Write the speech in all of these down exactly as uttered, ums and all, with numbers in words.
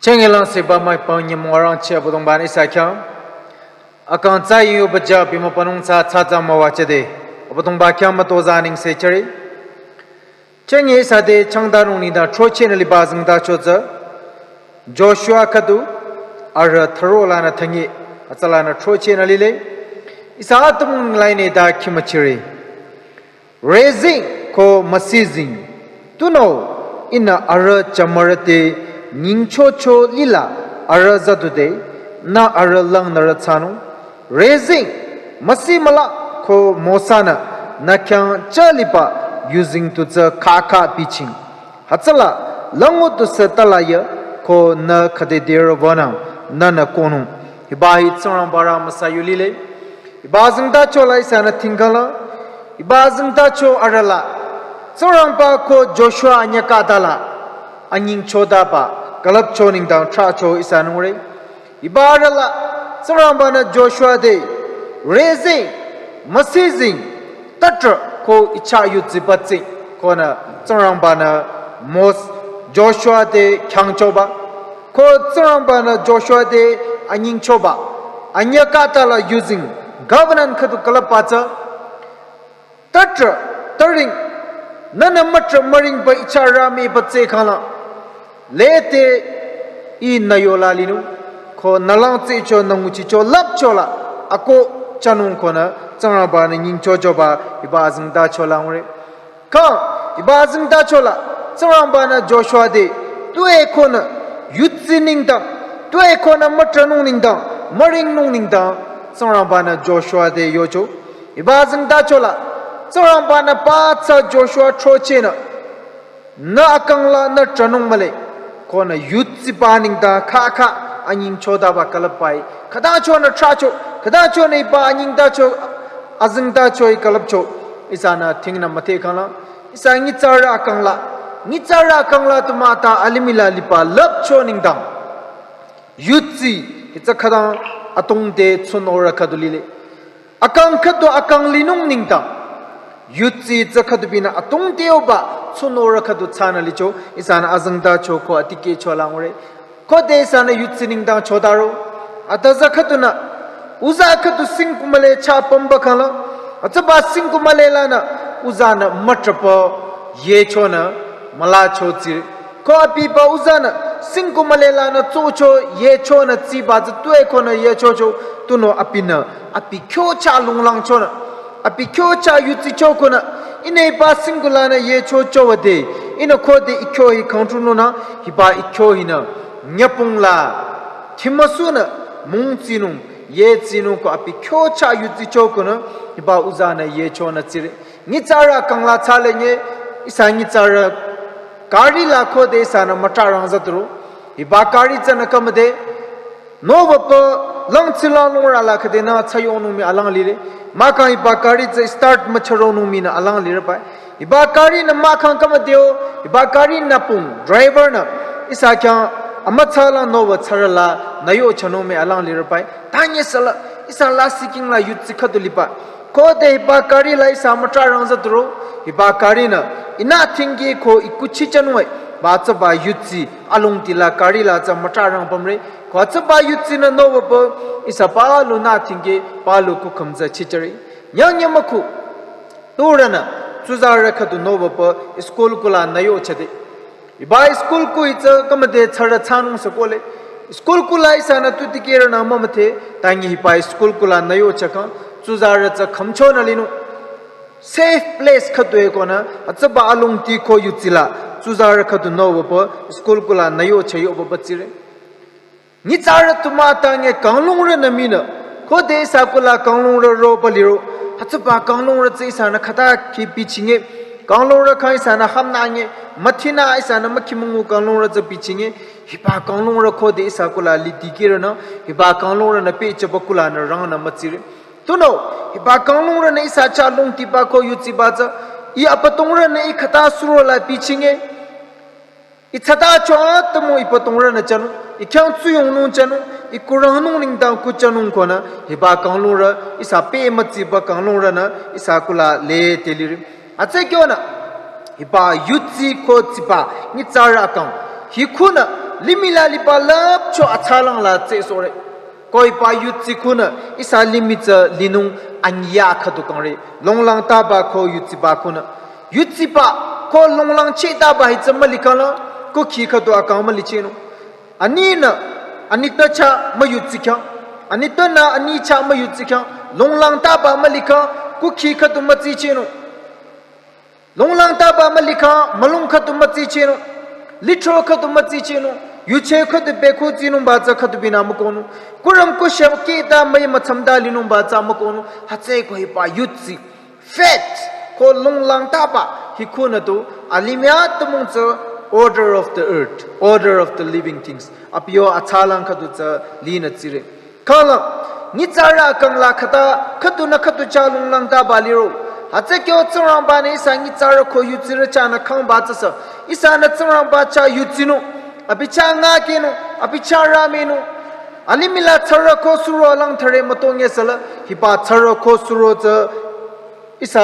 Chenge lang seba mai pang nyim warang che Abüdongba ni sa khyang. Akang tsa yu ba ja bi ma panung tsa tsa tsa ma wa che de. Abüdongba khyang ma to za ning se cheri. Chenge sa de chang da nung ni da tro che na li ba zing da cho za. Joshua khüdu, ara tharo la na thangi, atsa la na tro che na li le. Ihsa atum lai ne da khima cheri. Rezing ko masizing. Tunüo, ihnü arüh chamarü te nyingchocho lila arüh zatude, nü arüh langnürü thsanung. Rezing, masi mala ko Mosa-nü nü khyang chaliba yuzeng tu tsü khakha biching. Hütsüla, lango tu se talaya ko nü khüde der vanang, nünü konung. Hiba hi Tsingrangba rü müsa yu lile. Hiba zingtacho la ihsanü tingkala. Hiba zingtacho arüh la. Tsingrangba ko Joshua anyüh khüta la. Anyingcho daba. Külüpcho nengdang trahcho ihsanü ngure. Hiba arüh la. Tsingrangba-nü Joshua te. Rezing. Masizing. Tatra ko icha yu zibatsing. Ko nü Tsingrangba-nü Mos Joshua te khyangchoba. Ko Tsingrangba-nü Joshua te anyingchoba. Anyüh khüta la yuzeng. Covenant khüdu külüpba tsü. Tatra, taring. Nünü matra maringba icha rami ba tse khala. Lete ihnü yola linung. Ko nü lang tse cho nü nguchi cho lap cho la. Ako chanung ko nü Tsingrangba-nü nyingchochoba hiba zingtacho la ngure. Kang, hiba zingtacho la, Tsingrangba-nü Joshua te, tuepü ko nü, yutsi nengdang, tuepü ko nü matranung nengdang, maringnung nengdang, Tsingrangba-nü Joshua te yocho. Hiba zingtacho la, Tsingrangba-nü pathsa Joshua tro che nü, nü akang la nü tranung male, ko nü yutsi ba nengdang khakha anyingcho daba külüpba-i. Khütacho nü trahcho, khütacho nü hiba anyingtacho, azingtacho-i külüpcho. Ihsanü tingnü müthe khala. Ihsa nyitsarü akang la. Nyitsarü akang la tu mata alimih la liba lüpcho nengdang. Yutsi, hitsü khütang atong te tsunorü khüdu lile. Akang khüdu akang linung nengdang. Yutsi tsü khüdu binü atong te oba tsunorü khüdu thsanü licho, ihsanü azingtacho ko atikehcho la ngure. Ko de ihsanü yutsi nengdang chodaro. Ataza khüdunü, uza khüdu singku male cha pamba khala. Atsaba singku male lanü, uzanü matrapa yechonü, mülacho tsire. Ko abiba uzanü, singku male lanü tsocho yechonü tsiba tsü tuepü ko nü yechocho, tunüo abinü, abi kyo cha lunglangchonü, abi kyo cha yutsicho ko nü, ihnü hiba singku lanü yechocho wade, ihnü ko de i kyo hi kangchununü, hiba i kyo hinü, nyapung la, thimasunü, mungtsinung, yetsinung ko abi kyo cha yutsicho ko nü, hiba uzanü yechonü tsire. Nyitsarü akang la thsale nye, ihsa nyitsarü gari la ko de ihsanü matrarang zatro. Hiba gari tsünü kümüde, nübü pü langtsila lungrü la khüdenü thsayonung mii alang lire. Mahkhang hiba gari tsü start mücharonung mii nü alang lire pai. Hiba gari nü mahkhang kümüdeo, hiba gari nü pung, driver nü, ihsa khyang amütsa la nübü thsarü la nü yochanung mii alang lire pai. Tanye sala, ihsa la siking la yutsi khüdu liba. Ko de hiba gari la ihsa matrarang zatro, hiba gari nü, ihnü tingki ko i kuchi chanung-i, ba tsüba yutsi, alongti la gari la tsü matrarang pamre, ko tsüba yutsi nü nübü pü, ihsa palu nü tingki, palu kukhüm tsü chichare. Nyang nyang mükhu, turünü, tsuzarü khüdu nübü pü, school kula nü yochade. Hiba school ku hi tsü kümüde thsarü thsanung sü kole. School kula ihsanü tu dikehrünü mümüthe, tangi hiba school kula nü yochakang, tsuzarü tsü khümchonü linung. Safe place khüdu-e ko nü, atsaba alongti ko yutsila, tsuzarü khüdu nübü pü, school kula nü yocha yoba pü tsire. Nyitsarü tu mah tangi kanglungrü nü mii nü, ko de ihsa kula kanglungrü roba liro, atsaba kanglungrü tsü ihsanü khüta ki bichinge, kanglungrü khyang ihsanü hamnange, müthinü ihsanü mükhimüngu kanglungrü tsü bichinge, hiba kanglungrü ko de ihsa kula li dikehrünü, hiba kanglungrü nü pehchaba kula nü rangnü mütsire. Tunüo, hiba kanglungrü nü ihsa cha longtiba ko yutsiba tsü, i apatongrü nü i khüta suro la bichinge, i thsatacho atümung i patongrü nü chanung, i khyang tsuyongnung chanung, i kurangnung nengdang ku chanung ko nü, hiba kanglungrü, ihsa pehmütsiba kanglungrü nü, ihsa kula lete lire. Atsü kyo nü, hiba yutsi ko tsiba, nyitsarü akang, hi ku nü, Limih la liba lüpcho atsalang la tsehsohre. Ko hiba yudsi khunü ihsa limih tsü linung anyüh khüdu kangre. Longlangtaba ko yudsiba khunü. Yudsiba ko longlangchehtaba hi tsü mülikhangla, kukhi khüdu akang mülichehnung. Aninü anitpü chah müyudsikhang. Anitpünü ani chah müyudsikhang. Longlangtaba mülikhang, kukhi khüdu mütsichehnung. Longlangtaba mülikhang, mülung khüdu mütsichehnung. Lithro khüdu mütsichehnung. Yucheh khüdu bekhutsinungba tsü khüdu binü mükohnung. Kurüm kusha kihta müi mütsamda linungba tsü mükohnung. Hütsüeko hiba yudsi. Faith ko longlangtaba hi khunü tu alimih atümung tsü order of the earth, order of the living things. Abi yo atsalang khüdu tsü linü tsire. Khangla, nyitsarü kangla khüta, khüdunü khüdu chah longlangtaba liro. Hütsü kyo Tsingrangbanü ihsa nyitsarü ko yudsirü chahnü khangba tsüsü. Ihsanü Tsingrangba chah yudsinung, abi chah ngakehnung, abi chah rüminung. Alimih la tsarü ko suro alang thare mütonge süla, hiba tsarü ko suro tsü ihsa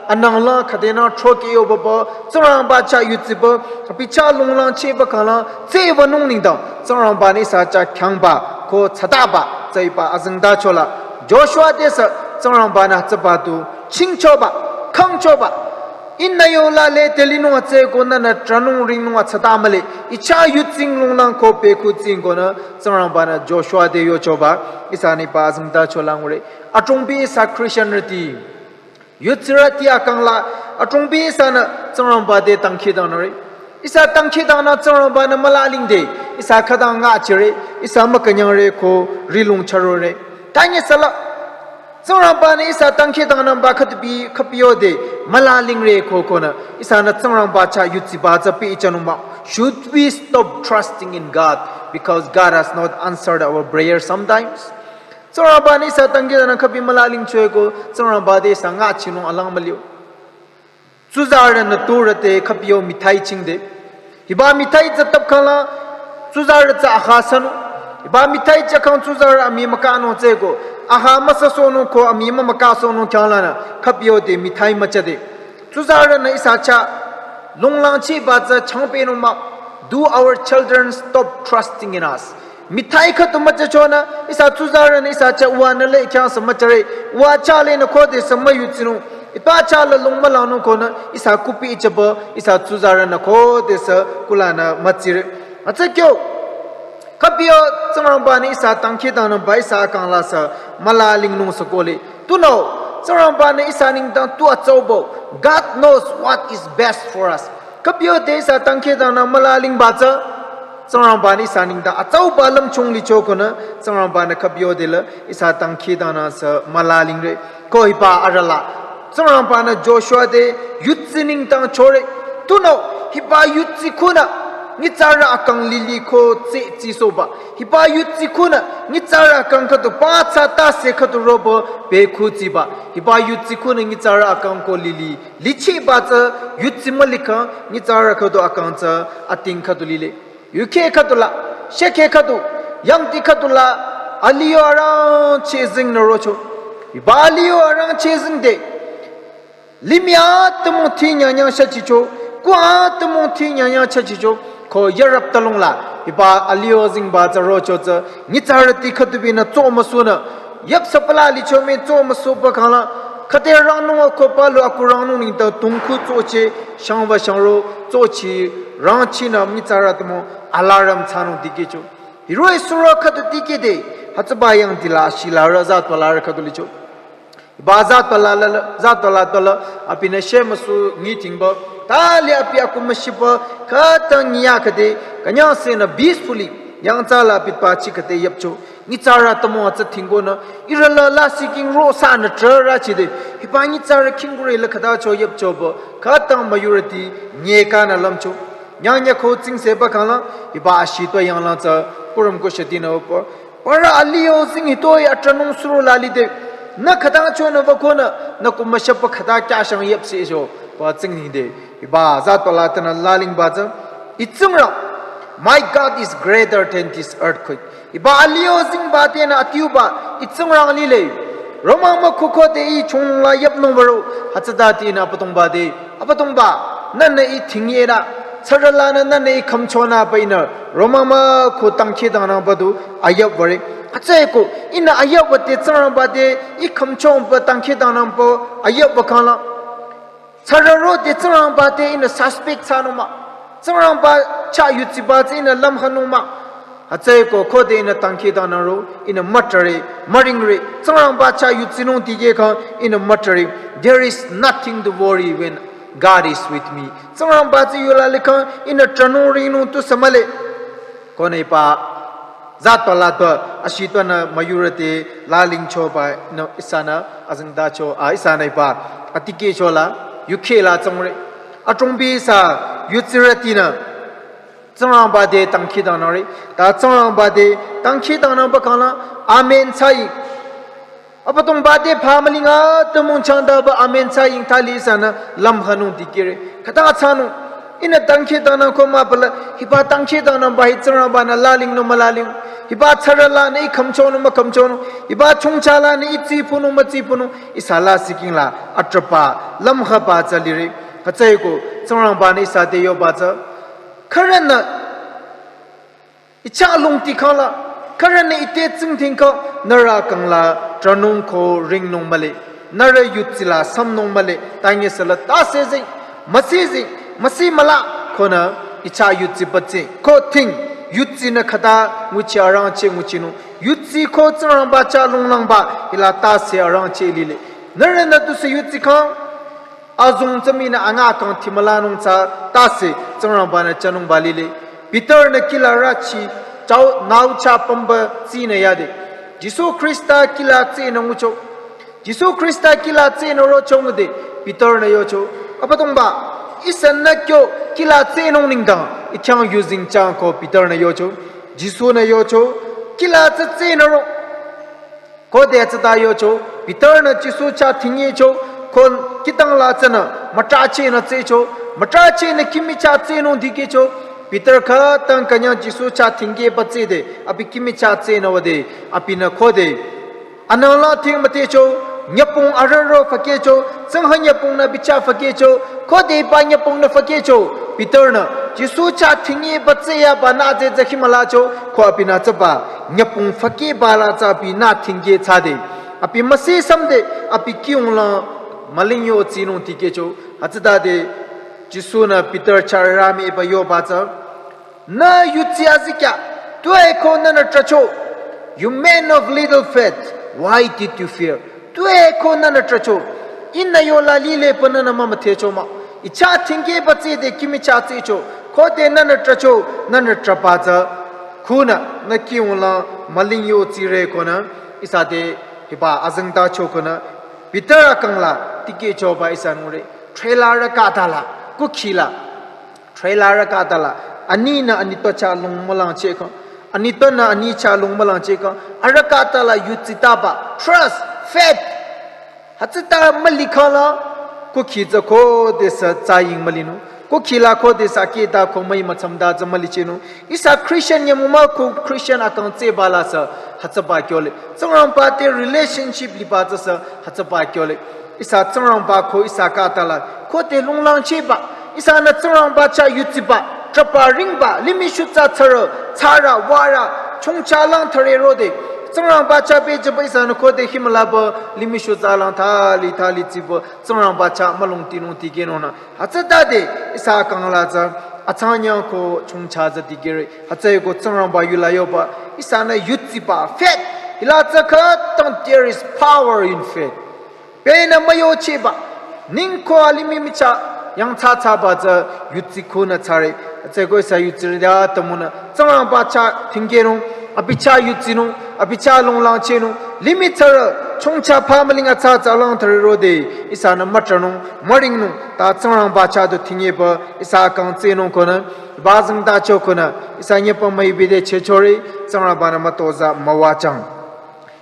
anangla khüdenü throkehyobaba, Tsingrangba chah yudsiba, abi chah longlangchehba khangla, tsehbanung nengdang, Tsingrangbanü ihsa chah khyangba, ko tsataba, tsü hiba azengtacho la. Joshua tesü, Tsingrangbanü tsüba tu, chingchoba, khangchoba. Ihnü yola lede linung atsüko nünü tranung ringnung atsata mühle, I chah yudsing longlang ko bekhutsingnü, Tsingrangbanü Joshua te yochoba, ihsanü hiba azengtacho la ngure. Adrongbi ihsa Christianrüti. Yudsirüti akangla, adrongbi ihsanü Tsingrangba te dangkhidangnangre. Ihsa dangkhidangnang Tsingrangbanü mülalingde, ihsa khütang ngachire, ihsa mükünyangre ko rihlong charore. Tanye süla, Tsingrangbanü ihsa dangkhidangnangba khüdubi khüpiyode, mülalingre ko konü, ihsanü Tsingrangba chah yudsiba tsü pehjünung mah. Should we stop trusting in God because God has not answered our prayer sometimes? Tsingrangbanü ihsa dangkhidangnang khübi mülalingchoeko, Tsingrangba te ihsa ngachinung alang mülio. Tsuzarünü turü te khüpio mithai chingde. Hiba mithai tsü tüpkhangla, tsuzarü tsü aha sünung. Hiba mithai chah khang tsuzarü amii mükanung tsüko. Aha müsasohnung ko amii mümükasohnung khyanglanü, khüpiode mithai müchade. Tsuzarünü ihsa chah, longlangchehba tsü changpehnung mah, do our children stop trusting in us? Mithai khüdu müchachonü, ihsa tsuzarünü ihsa chah uwanü le khyang sü müchare, uwa chah lenü khodesü müyudsinung, ita chah la long mülangnung konü, ihsa kupi ichaba, ihsa tsuzarünü khodesü kulanü mütsire. Hütsü kyo, khüpio Tsingrangbanü ihsa dangkhidangnangba ihsa kangla sü mülalingnung sü kohle. Tunüo, Tsingrangbanü ihsa nengdang tu atsaubo. God knows what is best for us. Khüpiode ihsa dangkhidangnang mülalingba tsü, Tsingrangbanü ihsa nengdang atsauba lümchung licho konü, Tsingrangbanü khüpiode la ihsa dangkhidangnang sü mülalingre. Ko hiba arüh la, Tsingrangbanü Joshua te yudsi nengdang chore. Tunüo, hiba yudsi khunü, nyitsarü akang lili ko tsehtsisohba. Hiba yudsi khunü, nyitsarü akang khüdu pathsa tase khüdu roba bekhutsi ba. Hiba yudsi khunü nyitsarü akang ko lili. Lichehba tsü yudsi mülikhang nyitsarü khüdu akang tsü ating khüdu lile. Yukheh khüdu la, shükheh khüdu, yangdi khüdu la, alih yo arangcheh zingnü rocho. Hiba alih yo arangcheh zingde. Limih atümung thi nyanyang shüchicho, kuh atümung thi nyanyang shüchicho, ko yarap talung la, hiba alih yo zingba tsü rocho tsü, nyitsarüti khüdubinü tso müsunü, yap sapala licho me tso müsuba khangla, khüde rangnung ko palu aku rangnung nengdang tungku tsocheh, shangba shangro, tsochi, rangchinü nyitsarü atümung, alarm thsanung dikehcho. Hiroh-i suro khüdu dikehde, hütsüba yangdi la, shila rü zatpala rü khüdu licho. Hiba zatpala la, zatpala tola, abinü shemüsu nyi thingba, tali abi aku müshiba, khütang nyi ya khüde, künyangsenü peacefully, yangthsa la abitba chi khüde yapcho. Nyitsarü atümung hütsü thingkonü, ihrü la lasih king ro sanü trarü chide, hiba nyitsarü khingkure la khüta cho yapchoba, khütang müyurüti, nyekanü lümcho. Nyangnyü ko tsingseba khangla, hiba ashitpü yanglang tsü, kurüm ko shütinü opa, Parü alih yo zing hitoi atranung suro la lide. Nü khütang chonü wükonü, nü ku müshapa khüta kyashang yapsehcho, pü tsing nengde. Hiba zatpala tenü lalingba tsü. I Tsingrang, my God is greater than this earthquake. Hiba alih yo zingba tenü atiuba, I Tsingrang lile. Romang mükhukhode I chungnung la yapnung würo, hütsütati nü Abüdongba te. Abüdongba, nünü I thingyenü. Tsaralanü nünü I khümchonü ba ihnü romama ko dangkhidangnangba du ayüp würe. Hütsüeko ihnü ayüp wüde Tsingrangba te I khümchonü ba dangkhidangnangba ayüp wükhangla, tsararode Tsingrangba te ihnü suspect thsanung mah. Tsingrangba chah yudsiba tsü ihnü lümhanung mah. Hütsüeko khode ihnü dangkhidangnangro ihnü mütare, müringre. Tsingrangba chah yudsinung dikehkhang ihnü mütare. There is nothing to worry when God is with me. Tsingrangba tsü yula likhang ihnü tranung ringnung tusü mühle. Konü iba zatpala tü ashitpünü müyurüte lalingchoba nü ihsanü azengtacho a ihsanü iba atikehchola yukhela tsangre. Atrongbi sa yudsirütinü Tsingrangba te dangkhidangnangre. Ta Tsingrangba te dangkhidangnangba khangla amen thsayi. Abüdongba te pha müling atümung changdaba amen thsayi thali ihsanü lümhanung dikehre. Khüta thsanung. Ihnü dangkhidangnang ko mübüla, hiba dangkhidangnangba hi Tsingrangbanü lalingnung mülaling. Hiba tsaralanü I khümchonung mükhümchonung. Hiba chongchalanü I tsipunung mütsipunung. Ihsa lasih kingla atrapa lümhaba tsü lire. Hütsüeko Tsingrangbanü ihsa te yoba tsü, khürünü I chah longti khangla, khürünü I te tsingdhingkhang, nührü kangla tranung ko ringnung mühle, nührü yudsila sümnung mühle, tangi sala tase zing, müsi zing, müsi müla, konü I chah yudsiba tsü ko thing, yudsinü khüta nguchi arangcheh nguchinung, yudsi ko Tsingrangba chah longlangba hila tase arangcheh lile. Nührünü tusü yudsikhang, azong tsü mii nü anga kang thimülanung tsü tase Tsingrangbanü chanungba lile. Peternü kihla rüchi chao nao chah pümba tsinü yade, Jisu Khrista kihla tsenü ngucho. Jisu Khrista kihla tsenü rocho ngude Peternü yocho, Abüdongba, ihsanü kyo kihla tsenung nengdang I khyang yuzeng chang ko Peternü yocho. Jisunü yocho, kihla tsü tsenü ro. Khode tsüta yocho, Peternü Jisu chah thingyecho, ko kihtang la tsünü mütrachehnü tsecho, mütrachehnü kimi chah tsenung dikehcho. Peter khütang künyang Jisu chah thingkehba tsüde abi kimi chah tsenü wüde, abinü khode anangla thing mütecho, nyübong arüro fükehcho, tsingha nyübongnü abi chah fükehcho, khode iba nyübongnü fükehcho. Peternü Jisu chah thingyeba tsüyaba nü tsü tsü hi mülacho, ko abinü tsüba nyübong fükehba la tsü abinü thingkeh thsade, abi müsi sümde, abi kiyunglang müling yotsinung dikehcho. Hütsütade Jisunü Peter chah rümiba yoba tsü, nü yudsi azikyah, tuepü ko nünü trahcho. You man of little faith, why did you fear? Tuepü ko nünü trahcho. Ihnü yola lile pü nünü mümüdhecho mah. I chah thingkehba tsüde kimi chah tsücho. Khode nünü trahcho, nünü trahba tsü khunü nü kiyunglang müling yotsire konü ihsa te hiba azengtacho konü Peter akangla tikehchoba ihsa ngure. Trela rüka tala, kukhila. Trela rüka tala, aninü anitpü chah lung mülangchehkhang, anitpünü ani chah lung mülangchehkhang, arüka tala yudsitaba, trust, faith. Hütsüta mülikhangla, kukhi tsü khodesü tsaying mülinung, kukhila khodesü akehta ko müi mütsamta tsü mülichehnung. Ihsa Christian nyümong mah ko Christian akang tsüba la sü hütsüba kyole. Tsingrangba te relationship liba tsü sü hütsüba kyole. Ihsa Tsingrangba ko ihsa khatala khode lunglangchehba, ihsanü Tsingrangba chah yudsiba, trahba ringba, limih shutsa tsürü, tsürü, würü, chongcha lang thüre rode, Tsingrangba chah pehjüba ihsanü khode himülaba, limih shutsa lang thali thali tsiba, Tsingrangba chah mülung tinung tikehnungnü. Hütsütade ihsa kangla tsü atsanyang ko chongcha tsü tikehre. Hütsüeko Tsingrangba yula yoba, ihsanü yudsiba, faith. Hila tsü khütang, there is power in faith. Pünü müyochehba, ningko alimih michah yangthsathsaba tsü yudsi khunü thsare. Hütsüeko ihsa yudsirüti atümungnü Tsingrangba chah thingkehnung, abi chah yudsinung, abi chah lunglangchehnung, limih tsürü chongcha phamüling atsa atsa lang thüre rode, ihsanü mütranung, müringnung, ta Tsingrangba chah du thingkehba ihsa kang tsehnung konü, ba zengtacho konü, ihsa nyepü müipi de chehchore, Tsingrangbanü mütozah müwajüng.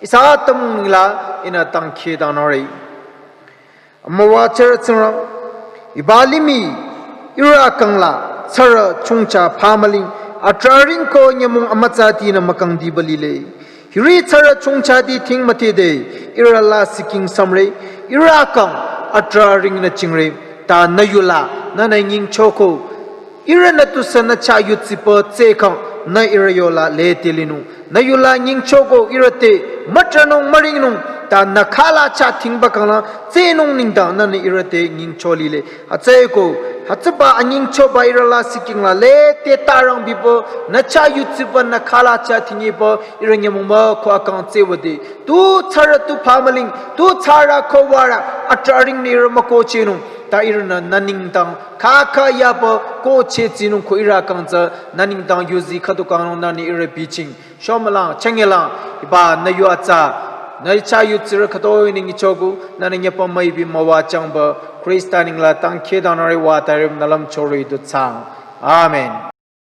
Ihsa atümung nengla ihnü dangkhidangnangre. Amüwa chah Tsingrang, hiba limih ihrü kangla tsürü chongcha phamüling atrah ring ko nyümong amütsatinü mükangdiba lile. Hiri tsürü chongchati thing müdhede ihrü la siking sümre, ihrü kang atrah ringnü chingre, ta nü yula nünü nyingchoko Ihrünü tusü nü chah yutsipü tsehkhang nü ihrü yola lete linung. Nü yula nyingchoko ihrü te mütrünung müringnung. Ta nü khala chah thingba khangla tsehnung nengdang nünü ihrü te nyingcho lile. Hütsüeko, hütsüba anyingchoba ihrü lasih kingla lete tarang bipü, nü chah yutsipü nü khala chah thingipü ihrü nyümong mükhu akang tsehwüde. Tu tsarü tu pamaling, tu tsarü khüwara, atrah ring ni ihrü mükohchehnung. Ta ihrünü nü nengdang khakha yapü kohcheh tsinung ko ihrü kang tsü nü nengdang yuzi khüdu kangnung nünü ihrü bichieng. Shomülang, chünyelang, hiba nü yu atsa, nü chah yutsirü khütoi nengdang choku, nünü nyüpa müipi müwajüngba, Khrista nengla tangkhe dangnangre wa tarim nü lümcho ri du thsaang. Amen.